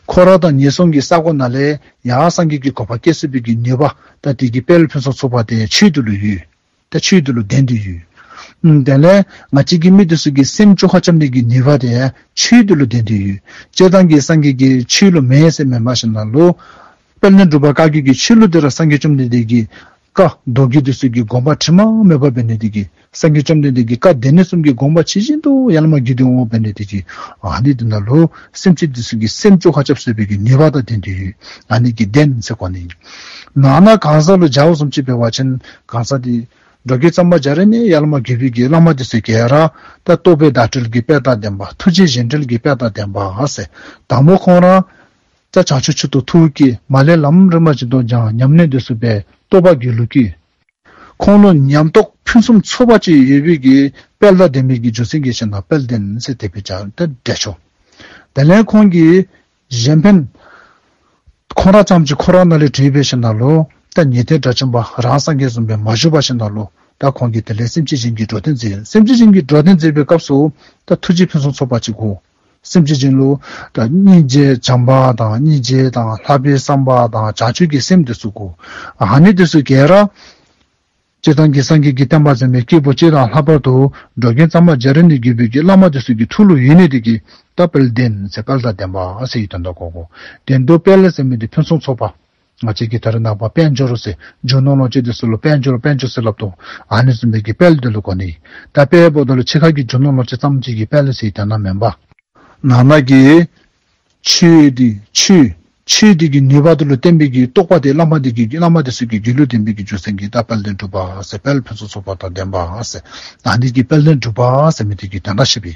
འཁོར་བ་དང་ངན་སོང་གི་ས་གོ་ནང་ལས་ཡར་སངས་རྒྱས་ཀྱི་གོ་འཕང་བཀོད་ཚུགས་པའི་གི་ནུས་པ་ད་དེ་གི་དཔལ་ཕུན་སུམ་ཚོགས་པ་དེ་ཆོས་དེ་ལུ་ཡོད། ད་ཆོས་དེ་ལུ་ལྡན་ཏེ་ཡོད། ཨམ་དེ་ལས་ང་བཅས་ཀྱི་མི་དེ་ཚུ་གི་སེམས་བཅོ་ཁ་རྐྱབ་ནི་གི་ནུས་པ་དེ་ཆོས་དེ་ལུ་ལྡན་ཏེ་ཡོད། སྤྱིར་བཏང་གི་སངས་རྒྱས་ཀྱིས་ཆོས་ལུ་མེན་ཟེར་མེན་པར་ཞིནམ་ལས་དཔལ་ལྡན་འབྲུག་པ་བཀའ་བརྒྱུད་ཀྱི་ཆོས་ལུགས་དེ་ར་སངས་རྒྱས་བཅོམ་ལྡན་འདས་ཀྱི་བཀའ་མདོ་རྒྱུད་དེ་ཚུ་གི་དགོངས་པ་དྲི་མ་མེད་པ་འབད་ནི་དེ་གིས་སངས་རྒྱས་བཅོམ་ལྡན་འདས་ཀྱི་བཀའ་སྡེ་སྣོད་གསུམ་གྱི་དགོངས་པ་ཇི་བཞིན་དུ་ཡར་ལས་མར་བརྒྱུད་དེ་འོང་བ་འབད་ནི་དེ་གིས་ཨ་ནི་དེ་ནང་ལུ་སེམས་ཅན་དེ་ཚུ་གི་སེམས་བཅོ་ཁ་རྐྱབ་ཚུགས་པའི་གི་ནུས་པ་དང་ལྡན་ཏེ་ཡོད། ཨ་ནི་གིས་ལྡན་ཟེར་གོ་ནི། ནང་ན་གང་ཟག་ལུ་སྦྱར་བ་བཟུམ་ཅིག་འབད་བ་ཅིན་གང་ཟག་དེ་འགྲོ་མགོན་གཙང་པ་རྒྱ་རས་ལས་ཡར་ལས་མར་བརྒྱུད་པའི་གི་བླ་མ་དེ་ཚུ་ག་ར་ད་རྟོགས་པའི་བརྡ་སྤྲོད་ཀྱི་དཔལ་དང་ལྡན་པ། ཐུགས་རྗེ་བཞེད་སྒྲོལ་གྱི་དཔལ་དང་ལྡན་པ་ཟེར། དང་པོ་ཁོང་ར་ད་བྱང་ཆུབ་མཆོག་ཏུ་ཐུགས་བསྐྱེད། མར་ལས་ལམ་རིམ་པ་བཞིན་དུ་སྦྱང་། ཉམས་ལེན་དེ་ཚུ་འབད། རྟོགས་པ་རྒྱུད་ལུ་བསྐྱེད། ཁོང་ལུ་ཉམས་རྟོགས་ཕུན་སུམ་ཚོགས་པ་ཅིག་ཡོད་པའི་གི་དཔལ་དང་ལྡན་པའི་གི་རྒྱུ་མཚན་གྱིས་ཞིནམ་ལས་དཔལ་ལྡན་ཟེར་དེ་སྦེ་བྱ་སྟེ་འགྲེལ་ཆོག། དེ་ལས་ཁོང་གིས་གཞན་ཕན་ཁོང་ར་རྐྱངམ་ཅིག་ཁོ་རའི་ནང་ལས་གྲོལ་སྦེ་ཞིནམ་ལས་ད་ཉན་ཐོས་དགྲ་བཅོམ་པ་རང་སངས་རྒྱས་བཟུམ་སྦེ་མ་བཞུགས་པར་ཞིནམ་ལས་ད་ཁོང་གིས་དེ་ལས་སེམས་ཅན་གཞན་གྱི་འགྲོ་དོན་མཛད། སེམས་ཅན་གཞན་གྱི་འགྲོ་དོན་མཛད་པའི་སྐབས་སུ་ད་ཐུགས་རྗེ་ཕུན་སུམ་ཚོགས་པ་ཅིག་དགོ། སེམས་ཅན་གཞན་ལུ་ད་སྙིང་རྗེ་བྱམས་པ་དང་སྙིང་རྗེ་དང་ལྷག་པའི་བསམ་པ་དང་བྱང་ཆུབ་ཀྱི་སེམས་དེ་ཚུ་དགོ། ཨ་ནི་དེ་ཚུ་ག་ར་སྤྱིར་བཏང་གི་སངས་རྒྱས་ཀྱི་བསྟན་པ་འཛིན་པའི་སྐྱེས་བུ་སྤྱི་དང་ལྷག་པར་དུ་འགྲོ་མགོན་གཙང་པ་རྒྱ་རས་ལས་བརྒྱུད་པའི་གི་བླ་མ་དེ་ཚུ་གི་ཐུགས་ལུ་ཡོད་ནི་དེ་གིས་ད་དཔལ་ལྡན་ཟེར་དཔལ་དང་ལྡན་པ་ཟེར་བའི་དོན་དག་གོ་གོ། དོན་དུ་དཔལ་ཟེར་མི་དེ་ཕུན་སུམ་ཚོགས་པ། ང་བཅས་ཀྱིས་ད་རེས་ནངས་པ་དཔལ་འབྱོར་ཟེར་རྒྱུ་ནོར་ལོངས་སྤྱོད་དེ་ཚུ་ལུ་དཔལ་འབྱོར་དཔལ་འབྱོར་ཟེར་སླབ་དོ། ཨ་ནི་བཟུམ་མའི་གི་དཔལ་དེ་ལུ་གོ་ནི། ད་དཔལ་འབདཝ་ད་ལུ་ཕྱི་ཁ་གི་རྒྱུ་ནོར་ལོངས་སྤྱོད་ཙམ་ཅིག་གི་དཔལ་ཟེར་བའི་དོན་དག་མེན་པར་ནང་ན་གི་ཆོས་དེ་ཆོས་ ཆོས་འདི་གི་ནུས་པ་འདི་ལུ་བརྟེན་པའི་གི་རྟོགས་པ་དེ་བླ་མ་འདི་གི་བླ་མ་འདི་ཚུ་གི་རྒྱུད་ལུ་ལྡན་པའི་གི་རྒྱུ་མཚན་གྱིས་ད་དཔལ་ལྡན་འབྲུག་པ་ཟེར། དཔལ་ཕུན་སུམ་ཚོགས་པ་དང་ལྡན་པ་ཟེར། ཨ་ནི་གི་དཔལ་ལྡན་འབྲུག་པ་ཟེར་མི་འདི་གི་དོན་དག་བཤད་པའི།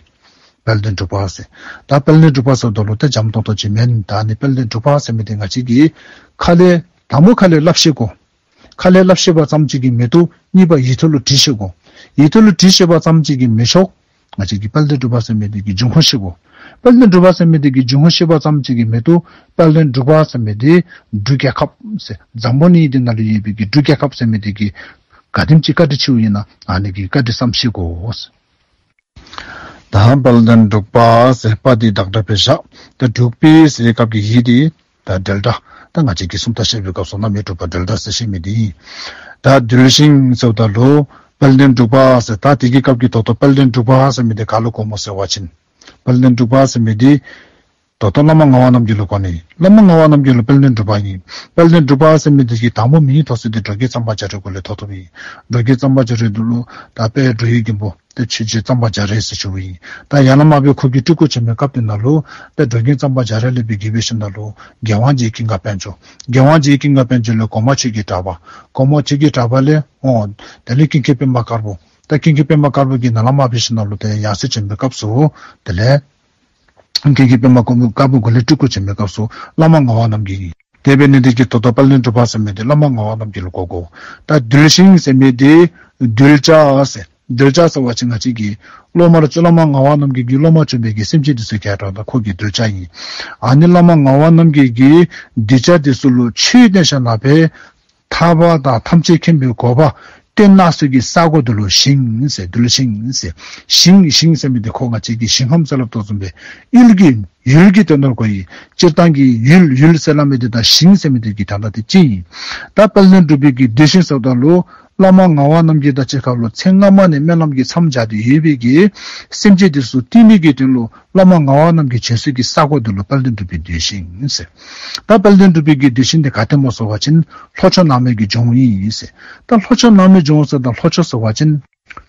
དཔལ་ལྡན་འབྲུག་པ་ཟེར། ད་དཔལ་ལྡན་འབྲུག་པ་ཟེརཝ་ད་ལུ་ཏེ་འཇམ་ཏོང་ཏོ་ཅིག་མེན། ད་ཨ་ནི་དཔལ་ལྡན་འབྲུག་པ་ཟེར་མི་འདི་ང་བཅས་ཀྱིས་ཁ་ལས་དང་པོ་ཁ་ལས་སླབ་ཤེས་དགོ། ཁ་ལས་སླབ་ཤེས་པ་ཙམ་ཅིག་གིས་མི་བཏུབ། གཉིས་པ་ཡིད་ཐོག་ལུ་དྲན་ཤེས་དགོ། ཡིད་ཐོག་ལུ་དྲན་ཤེས་པ་ཙམ་ཅིག་གིས་མི་ཆོག། ང་བཅས་ཀྱིས་དཔལ་ལྡན་འབྲུག་པ་ཟེར་མི་འདི་གི་འབྱུང་ཁུངས་ཤེས་དགོ། དཔལ་ལྡན་འབྲུག་པ་ཟེར་མི་འདི་གི་འབྱུང་ཁུངས་ཤེས་པ་ཙམ་ཅིག་གིས་མི་བཏུབ། དཔལ་ལྡན་འབྲུག་པ་ཟེར་མི་འདི་འབྲུག་རྒྱལ་ཁབ་ཟེར་འཛམ་བུ་གླིང་འདི་ནང་ལུ་ཡོད་པའི་གི་འབྲུག་རྒྱལ་ཁབ་ཟེར་མི་འདི་གི་ག་དེམ་ཅིག་བཀའ་དྲིན་ཆེཝ་ཨིན་ན་ཨ་ནི་གི་བཀའ་དྲིན་བསམ་ཤེས་དགོ། ད་དཔལ་ལྡན་འབྲུག་པ་ཟེར་པ་འདི་བདག་སྒྲ་སྦེ་བཞག། ད་འབྲུག་པའི་ཟེར་སྐབས་ཀྱི་ཡི་འདི་ད་འབྲེལ་སྒྲ། ད་ང་བཅས་ཀྱིས་སུམ་རྟགས་བཤད་པའི་སྐབས་སུ་རྣམ་དབྱེ་གྲུབ་པ་འབྲེལ་སྒྲ་ཟེར་བཤད་མི་འདི་ཨིན། ད་གདུལ་ཞིང་ཟེརཝ་ད་ལུ་དཔལ་ལྡན་འབྲུག་པ་ཟེར། ད་དེ་གི་སྐབས་ཀྱི་ད་ལྟོ་དཔལ་ལྡན་འབྲུག་པ་ཟེར་མི་འདི་ག་ལུ་གོཝ་སྨོ་ཟེར་བ་ཅིན་དཔལ་ལྡན་འབྲུག་པ་ཟེར་མི་འདི་ད་ལྟོ་བླ་མ་ངག་དབང་རྣམ་རྒྱལ་ལུ་གོ་ནི། བླ་མ་ངག་དབང་རྣམ་རྒྱལ་ལུ་དཔལ་ལྡན་འབྲུག་པ་ཨིན། དཔལ་ལྡན་འབྲུག་པ་ཟེར་མི་འདི་གི་དང་པོ་མིང་ཐོབ་ས་འདི་འགྲོ་མགོན་གཙང་པ་རྒྱ་རས་གུ་ལས་ཐོབ་ཐོབཔ་ཨིན། འགྲོ་མགོན་གཙང་པ་རྒྱ་རས་འདི་ལུ་ད་དཔལ་འབྲུག་ཡུལ་མགོན་པོ་ཏེ་ཆོས་རྗེ་གཙང་པ་རྒྱ་རས་ཟེར་ཞུཝ་ཨིན། ད་ཡར་ལས་མར་སྦེ་ཁོ་གིས་སྤྲུལ་སྐུ་བྱོན་པའི་སྐབས་དེ་ནང་ལུ་ཏེ་འགྲོ་མགོན་གཙང་པ་རྒྱ་རས་ལས་སྦེ་བརྒྱུད་སྦེ་ཞིནམ་ལས་རྒྱལ་དབང་རྗེ་ཀུན་དགའ་དཔལ་འབྱོར། རྒྱལ་དབང་རྗེ་ཀུན་དགའ་དཔལ་འབྱོར་ལས་གོང་མ་ཆོས་ཀྱི་གྲགས་པ། གོང་མ་ཆོས་ཀྱི་གྲགས་པ་ལས་འོ་དེ་ལས་ཀུན་མཁྱེན་པདྨ་དཀར་པོ། ད་ཀུན་མཁྱེན་པདྨ་དཀར་པོ་གིས་ནཱ་ལས་མར་སྦེ་ཞིནམ་ལས་ཏེ་ཡང་སྲིད་བྱོན་པའི་སྐབས་སུ་དེ་ལས་ཀུན་མཁྱེན་པདྨ་དཀར་པོ་གུ་ལས་སྤྲུལ་སྐུ་བྱོན་པའི་སྐབས་སུ་བླ་མ་ངག་དབང་རྣམ་རྒྱལ་ཨིན། དེ་འབད་ནི་འདི་གིས་ད་ལྟོ་དཔལ་ལྡན་འབྲུག་པ་ཟེར་མི་འདི་བླ་མ་ངག་དབང་རྣམ་རྒྱལ་ལུ་གོ་དགོ། ད་གདུལ་ཞིང་ཟེར་མི་འདི་གདུལ་བྱ་ཟེར། གདུལ་བྱ་ཟེར་བ་ཅིན་ང་བཅས་ཀྱི་སློབ་མ་ར་ཅིག་བླ་མ་ངག་དབང་རྣམ་རྒྱལ་གྱི་སློབ་མ་བྱོན་པའི་གི་སེམས་ཅན་འདི་ཚུ་ག་ར་ད་ཁོ་གི་གདུལ་བྱ་ཨིན། ཨ་ནི་བླ་མ་ངག་དབང་རྣམ་རྒྱལ་གྱིས་གདུལ་བྱ་འདི་ཚུ་ལུ་ཆོས་བསྟན་ཞིནམ་ལས་ཐར་པ་དང་ཐམས་ཅད་མཁྱེན་པའི་གོ་འཕང་སྟོན་གནང་སའི་གི་ས་གོ་འདི་ལུ་ཞིང་ཟེར། གདུལ་ཞིང་ཟེར། ཞིང་ཞིང་ཟེར་མི་འདི་ཁོ་ང་བཅས་ཀྱི་ཞིང་ཁམས་ཟེར་སླབ་དོ་བཟུམ་སྦེ་ཡུལ་གྱི་ཡུལ་གྱི་དོན་དག་གོ་ཡི། སྤྱིར་བཏང་གི་ཡུལ་ཡུལ་ཟེར་སླབ་མི་འདི་དང་ཞིང་ཟེར་མི་འདི་གི་དོན་དག་འདི་གཅིག་ཨིན། ད་དཔལ་ལྡན་འབྲུག་པའི་གི་གདུལ་ཞིང་ཟེརཝ་ད་ལུ་བླ་མ་ངག་དབང་རྣམ་རྒྱལ་དང་གཅིག་ཁར་ལུ་ཚེ་སྔ་མ་ནས་སྨོན་ལམ་གྱིས་མཚམས་སྦྱར་ཏེ་ཡོད་པའི་གི་སེམས་ཅན་འདི་ཚུ་བཏུལ་ནི་གི་དོན་ལུ་བླ་མ་ངག་དབང་རྣམ་རྒྱལ་བྱོན་སའི་གི་ས་གོ་འདི་ལུ་དཔལ་ལྡན་འབྲུག་པའི་གདུལ་ཞིང་ཟེར། ད་དཔལ་ལྡན་འབྲུག་པའི་གི་གདུལ་ཞིང་འདི་ག་ཏེ་སྨོ་ཟེར་བ་ཅིན་ལྷོ་ཕྱོགས་ནགས་མོའི་གི་ལྗོངས་ཨིན་ཟེར། ད་ལྷོ་ཕྱོགས་ནགས་མོའི་ལྗོངས་ཟེརཝ་ད་ལྷོ་ཕྱོགས་ཟེར་བ་ཅིན་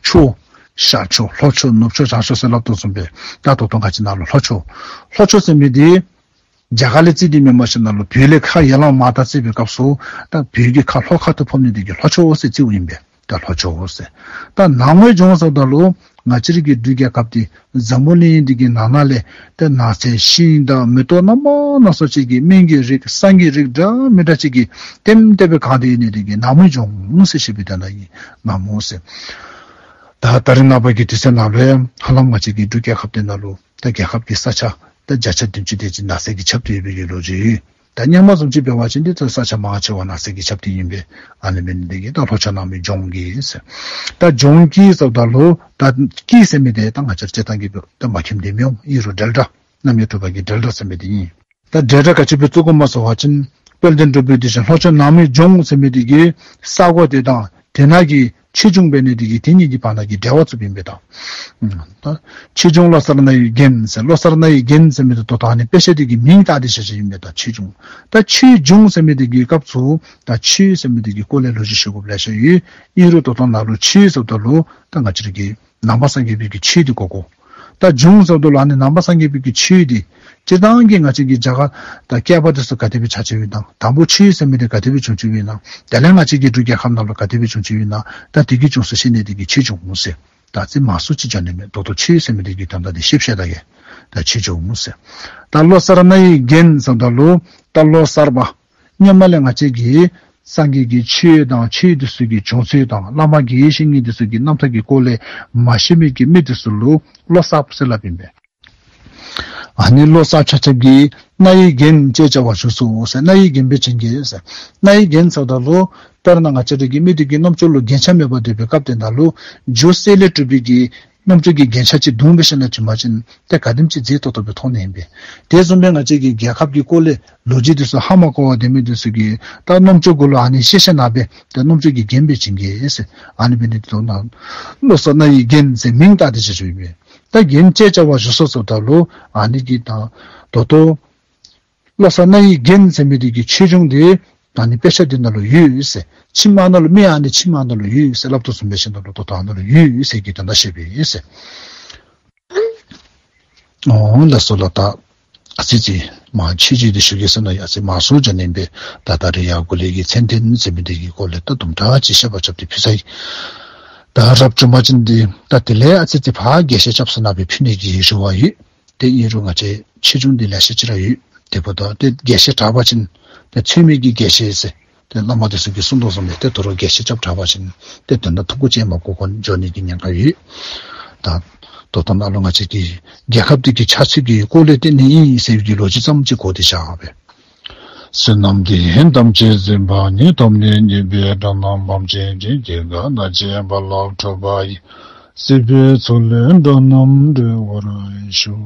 ཕྱོགས་ཤར་ཕྱོགས་ལྷོ་ཕྱོགས་ནུབ་ཕྱོགས་བྱང་ཕྱོགས་ཟེར་སླབ་དོ་བཟུམ་སྦེ་ད་ད་ལྟོ་ང་བཅས་ནཱ་ལུ་ལྷོ་ཕྱོགས། ལྷོ་ཕྱོགས་ཟེར་མི་འདི་རྒྱ་གར་ལས་རྩིས་ཏེ་མེནམ་ཞིནམ་ལས་བོད་ལས་ཁ་ཡར་ལས་མར་ད་རྩིས་པའི་སྐབས་སུ་ད་བོད་ཀྱི་ཁ་ལྷོ་ཁ་ཐུག་ཕོག་ནི་འདི་གིས་ལྷོ་ཕྱོགས་ཟེར་རྩིཝ་ཨིན་པས། ད་ལྷོ་ཕྱོགས་ཟེར། ད་ནགས་མོའི་ལྗོངས་ཟེརཝ་ད་ལུ་ང་བཅས་རའི་གི་འབྲུག་རྒྱལ་ཁབ་འདི་འཛམ་བུ་གླིང་འདི་གི་ནང་ན་ལས་ཏེ་ནགས་ཚལ་ཤིང་དང་མེ་ཏོག་སྣ་མང་སྣ་ཚོགས་ཅིག་གིས་སྨན་གྱི་རིགས་བསང་གི་རིགས་འདྲ་མི་འདྲ་ཅིག་གིས་ལྟེམ་ལྟེ་སྦེ་གང་སྟེ་ཡོད་ནི་འདི་གིས་ནགས་མོའི་ལྗོངས་ཟེར་ཞུ་བའི་དོན་དག་ཨིན། ནགས་མོ་ཟེར། ད་ད་རེས་ནངས་པ་གི་དུས་ཚོད་ནང་ལུ་ཧ་ལམ་ང་བཅས་ཀྱི་འབྲུག་རྒྱལ་ཁབ་འདི་ནང་ལུ་ད་རྒྱལ་ཁབ་ཀྱི་ས་ཆ་ད་བརྒྱ་ཆ་བདུན་ཅུ་དེ་ཅིག་ནགས་ཚལ་གྱིས་ཁྱབ་སྟེ་ཡོད་པའི་གི་ལོ་རྒྱུས་ཡོད། ད་སྔོན་མ་བཟུམ་ཅིག་འབད་བ་ཅིན་འདི་ད་ས་ཆ་མང་ཆེ་བ་ནགས་ཚལ་གྱིས་ཁྱབ་སྟེ་ཨིན་པས། ཨ་ནི་འབད་ནི་འདི་གིས་ད་ལྷོ་ཕྱོགས་ནགས་མོའི་ལྗོངས་ཀྱི་ཟེར། ད་ལྗོངས་ཀྱི་ཟེརཝ་ད་ལུ་ད་ཀྱི་ཟེར་མི་འདི་ད་ང་བཅས་ར་སྤྱིར་བཏང་གི་ད་མ་མཁྱེནམ་འདི་མི་འོང་། ཨིན་རུང་འབྲེལ་སྒྲ་རྣམ་དབྱེ་གྲུབ་པ་གི་འབྲེལ་སྒྲ་ཟེར་མི་འདི་ཨིན། ད་འབྲེལ་སྒྲ་ག་ཅི་སྦེ་བཙུགས་དགོཔ་སྨོ་ཟེར་བ་ཅིན་དཔལ་ལྡན་འབྲུག་པའི་གདུལ་ཞིང་ལྷོ་ཕྱོགས་ནགས་མོའི་ལྗོངས་ཟེར་མི་འདི་གི་ས་གོ་འདི་དང་དེ་ནང་གི་ཆོས་འབྱུང་འབད་ནི་འདི་གིས་དེ་གཉིས་ཀྱི་བར་ན་གི་འབྲེལ་བ་བཙུགསཔ་ཨིན་པས་ད། ཨུམ་ད་ཆོས་འབྱུང་བློ་གསར་རྣ་ཡི་རྒྱན་ཟེར། བློ་གསར་རྣ་ཡི་རྒྱན་ཟེར་མི་འདི་ད་ལྟོ་ཨ་ནི་དཔེ་ཆ་འདི་གི་མིང་བཏགས་ཏེ་བཞག་བཞགཔ་ཨིན་པས་ད། ཆོས་འབྱུང་། ད་ཆོས་འབྱུང་ཟེར་མི་འདི་གི་སྐབས་སུ་ད་ཆོས་ཟེར་མི་འདི་གི་སྐོར་ལས་ལོ་རྒྱུས་ཞུ་དགོཔ་ལེ་ཤ་ཡོད། ཨིན་རུང་ད་ལྟོ་ནཱ་ལུ་ཆོས་ཟེརཝ་ད་ལུ་ད་ང་བཅས་ར་གི་ནང་པ་སངས་རྒྱས་པའི་གི་ཆོས་འདི་གོ་དགོ། ད་འབྱུང་ཟེརཝ་ད་ལུ་ཨ་ནི་ནང་པ་སངས་རྒྱས་པའི་གི་ཆོས་འདི་སྤྱིར་བཏང་གི་ང་བཅས་ཀྱི་རྒྱ་གར་ད་བསྐལ་པ་འདི་ཚུ་ག་དེ་སྦེ་ཆགས་ཆགསཔ་ཨིན་ན། དང་པོ་ཆོས་ཟེར་མི་འདི་ག་དེ་སྦེ་བྱུང་བྱུངམ་ཨིན་ན། དེ་ལས་ང་བཅས་ཀྱི་འབྲུག་རྒྱལ་ཁབ་ནང་ལུ་ག་དེ་སྦེ་བྱུང་བྱུངམ་ཨིན་ན། ད་འདི་གི་བྱུང་ས་ཤེས་ནི་འདི་གིས་ཆོས་འབྱུང་ཟེར། ད་ཅི་མང་སུ་ཅིག་བྱ་ནི་མེད། ད་ལྟོ་ཆོས་ཟེར་མི་འདི་གི་དོན་དག་འདི་ཞིབ་བཤད་ད་གེ། ད་ཆོས་འབྱུང་ཟེར། ད་བློ་གསར་རྣ་ཡི་རྒྱན་ཟེརཝ་ད་ལུ་ད་བློ་གསར་པ། སྔོན་མ་ལས་ང་བཅས་ཀྱིས་སངས་རྒྱས་ཀྱི་ཆོས་དང་ཆོས་འདི་ཚུ་གི་བྱུང་ཚུལ་དང་བླ་མ་དགེ་བའི་བཤེས་གཉེན་འདི་ཚུ་གི་རྣམ་ཐར་གྱི་སྐོར་ལས་མ་ཤེས་མི་གི་མི་འདི་ཚུ་ལུ་བློ་གསརཔ་ཟེར་སླབ་ཨིན་པས། ཨ་ནི་བློ་གསར་ཆ་ཁྱབ་ཀྱིས་རྣ་ཡི་རྒྱན་ཅེས་བྱ་བ་བཞུགས་སོ་ཟེར། རྣ་ཡི་རྒྱན་སྦེ་བྱིན་གྱིས་ཟེར། རྣ་ཡི་རྒྱན་ཟེརཝ་ད་ལུ་དཔེར་ན་ང་བཅས་ར་གི་མི་འདི་གི་རྣམ་ཅོག་ལུ་རྒྱན་ཆ་མེད་པར་སྡོད་པའི་སྐབས་དེ་ནང་ལུ་རྒྱུ་གསེར་ལས་གྲུབ་པའི་གི་རྣམ་ཅོག་གི་རྒྱན་ཆ་ཅིག་བརྡུངས་སྦེ་ཞིནམ་ལས་བྱིན་པ་ཅིན་ཏེ་ག་དེམ་ཅིག་མཛེས་ཏོག་ཏོ་སྦེ་མཐོང་ནི་ཨིན་པས། དེ་བཟུམ་སྦེ་ང་བཅས་ཀྱིས་རྒྱལ་ཁབ་ཀྱི་སྐོར་ལས་ལོ་རྒྱུས་འདི་ཚུ་ཧ་མ་གོ་བར་སྡོད་མི་འདི་ཚུ་གིས་ད་རྣམ་ཅོག་གུ་ལུ་ཨ་ནི་ཤེས་ཤེས་ནང་སྦེ་ད་རྣམ་ཅོག་གི་རྒྱན་སྦེ་བྱིན་གྱིས་ཟེར། ཨ་ནི་འབད་ནི་འདི་ལུ་ནཱ་བློ་གསར་རྣ་ཡི་རྒྱན་ཟེར་མིང་བཏགས་ཏེ་བཞག་བཞགཔ་ཨིན་པས། ད་རྒྱན་ཅེས་བྱ་བ་བཞུགས་སོ་ཟེརཝ་ད་ལུ་ཨ་ནི་གི་ད་ད་ལྟོ་བློ་གསར་རྣ་ཡི་རྒྱན་ཟེར་མི་འདི་གི་ཆོས་འབྱུང་འདི་ད་ཨ་ནི་དཔེ་ཆ་འདི་ནང་ལུ་ཡོད་ཟེར། ཁྱིམ་ཨ་ནཱ་ལུ་མི་ཨ་ནི་ཁྱིམ་ཨ་ནཱ་ལུ་ཡོད་ཟེར་སླབ་དོ་བཟུམ་སྦེ་ཞིནམ་ལས་ད་ལྟོ་ཨ་ནཱ་ལུ་ཡོད་ཟེར་གྱི་དོན་དག་བཤད་པས་ཟེར། འོང་ལགས་སོ་ལགས། ད་ཨ་ཙི་ཅིག་ མ་ཆོས་རྗེ་འདི་ཞུ་གེ་ཟེར་ན་ཡ་ཨ་ཙི་མང་སུ་འགྱོ་ནི་ཨིན་པས། ད་ད་རེས་ཡར་གུ་ལས་ཀྱི་མཚན་ལྡན་ཟེར་མི་འདི་གི་སྐོར་ལས་ད་དུམ་གྲ་ཅིག་བཤད་པ་རྐྱབ་སྟེ་ཕུལ་ཚར་ཡི། ད་རབ་བྱུང་པ་ཅིན་འདི་ད་དེ་ལས་ཨ་ཙི་ཙི་ཕར་རྒྱས་བཤད་རྐྱབ་ཟེར་ན་སྦེ་ཕུལ་ནི་གི་རེ་བ་ཡོད། དེ་ཨིན་རུང་ང་བཅས་ཆེ་ཆུང་འདི་ལེ་ཤ་ཅིག་ར་ཡོད། དེ་འབདཝ་ད་དེ་རྒྱས་བཤད་དྲག་པ་ཅིན་དེ་ཚོད་མེད་ཀྱི་རྒྱས་བཤད་ཟེར་དེ་བླ་མ་འདི་ཚུ་གིས་གསུང་དོ་བཟུམ་སྦེ་དེ་དོ་རུང་རྒྱས་བཤད་རྐྱབ་དྲག་པ་ཅིན་དེ་དོན་དག་ཐུང་ཀུ་ཅིག་མ་གོ་གོང་འགྱོ་ནི་གི་ཉེན་ཁ་ཡོད། ད་ད་ལྟོ་ནཱ་ལུ་ང་བཅས་ཀྱི་རྒྱལ་ཁབ་འདི་གི་ཆགས་ཚུལ་གྱི་སྐོར་ལས་བསྟན་ནི་ཨིན་ཟེར་བའི་གི་ལོ་རྒྱུས་ཙམ་ཅིག་གོ་སྟེ་བཞག་པས། བསོད་ནམས་འདི་ཡིས་ཐམས་ཅད་གཟིགས་པ་ཉིད། ཐོབ་ནས་ཉེས་པའི་དགྲ་རྣམས་ཕམ་བྱས་ཏེ། སྐྱེ་རྒ་ན་འཆིའི་རྦ་རླབས་འཁྲུགས་པ་ཡི། སྲིད་པའི་མཚོ་ལས་འགྲོ་རྣམས་སྒྲོལ་བར་ཤོག།